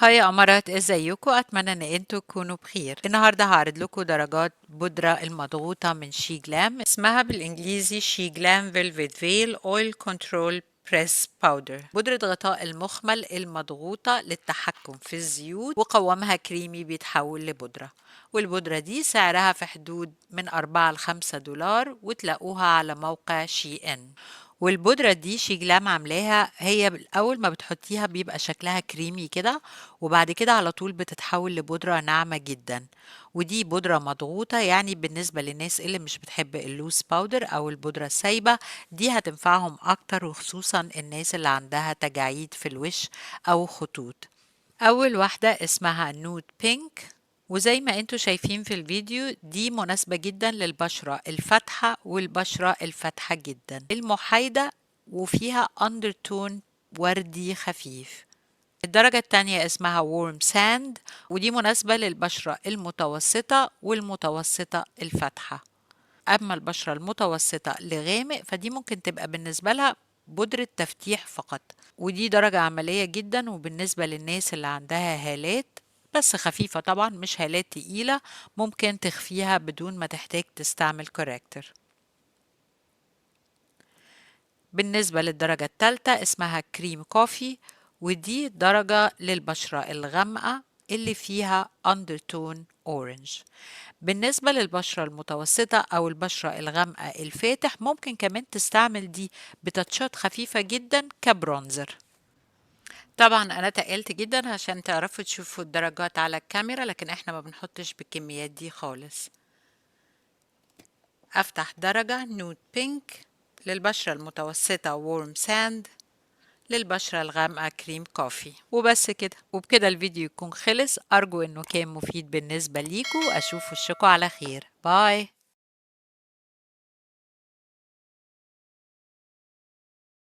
Hi يا قمرات، ازيكم؟ اتمنى ان انتوا تكونوا بخير. النهارده هعرض لكم درجات بودرة المضغوطة من SHEGLAM، اسمها بالانجليزي SHEGLAM Velvet Veil Oil Control Press Powder، بودرة غطاء المخمل المضغوطة للتحكم في الزيوت، وقوامها كريمي بيتحول لبودرة. والبودرة دي سعرها في حدود من 4 ل5 دولار، وتلاقوها على موقع SHEIN. والبودرة دي SHEGLAM عاملاها، هي أول ما بتحطيها بيبقى شكلها كريمي كده، وبعد كده على طول بتتحول لبودرة ناعمة جدا. ودي بودرة مضغوطة، يعني بالنسبة للناس اللي مش بتحب ال loose powder أو البودرة السايبة دي هتنفعهم أكتر، وخصوصا الناس اللي عندها تجاعيد في الوش أو خطوط. أول واحدة اسمها Nude Pink، وزي ما انتوا شايفين في الفيديو دي مناسبة جدا للبشرة الفاتحة والبشرة الفاتحة جدا المحايدة، وفيها undertone وردي خفيف. الدرجة التانية اسمها Warm Sand، ودي مناسبة للبشرة المتوسطة والمتوسطة الفاتحة. أما البشرة المتوسطة لغامق فدي ممكن تبقى بالنسبة لها بودرة تفتيح فقط، ودي درجة عملية جدا، وبالنسبة للناس اللي عندها هالات بس خفيفة طبعا، مش هالات تقيلة، ممكن تخفيها بدون ما تحتاج تستعمل corrector. بالنسبة للدرجة التالتة اسمها Cream Coffee، ودي درجة للبشرة الغامقة اللي فيها undertone orange. بالنسبة للبشرة المتوسطة أو البشرة الغامقة الفاتح ممكن كمان تستعمل دي بتاتشات خفيفة جدا ك bronzer. طبعا أنا تقلت جدا عشان تعرفوا تشوفوا الدرجات على الكاميرا، لكن احنا ما بنحطش بالكميات دي خالص. أفتح درجة Nude Pink للبشرة المتوسطة Warm Sand، للبشرة الغامقة Cream Coffee، وبس كده. وبكده الفيديو يكون خلص. أرجو إنه كان مفيد بالنسبة ليكو. أشوف وشكو على خير. Bye.